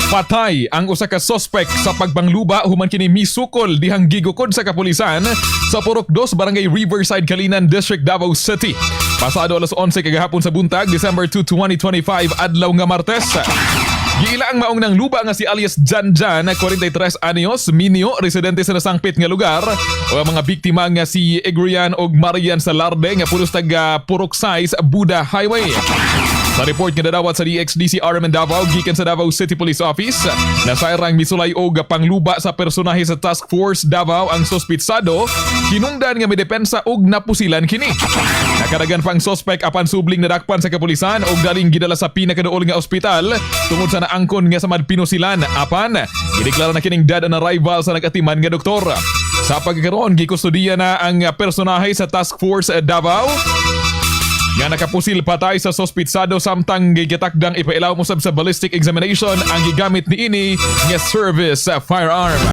Patay ang usa ka suspect sa pagbangluba human kini misukol dihang gigukod sa kapulisan sa Purok 2, Barangay Riverside, Calinan District, Davao City. Pasado alas 11 kagahapon sa buntag, December 2, 2025, adlaw nga Martes. Giila ang maong nangluba nga si alias Jan Jan, 43 anyos, minyo, residente sa nasangpit nga lugar. O ang mga biktima nga si Egrian og Marian Salarde nga pulos taga Purok 6, Buda Highway. Sa report nga nadawat sa DXDC RMN Davao gikan sa Davao City Police Office, nasayrang misulay og pangluba sa personahe sa Task Force Davao ang suspitsado, hinungdan nga midepensa og napusilan kini. Nakadagan pang suspect apan subling nadakpan sa kapulisan og daling gidala sa pinakaduol nga ospital tungod sa naangkon nga samad pinusilan, apan gideklara na kining dead on arrival sa nagatiman nga doktor. Sa pagkakaroon, gikustudiya na ang personahe sa Task Force Davao nga nakapusil patay sa suspitsado samtang gitakdang ipailawom usab sa ballistic examination ang gigamit niini nga service firearm.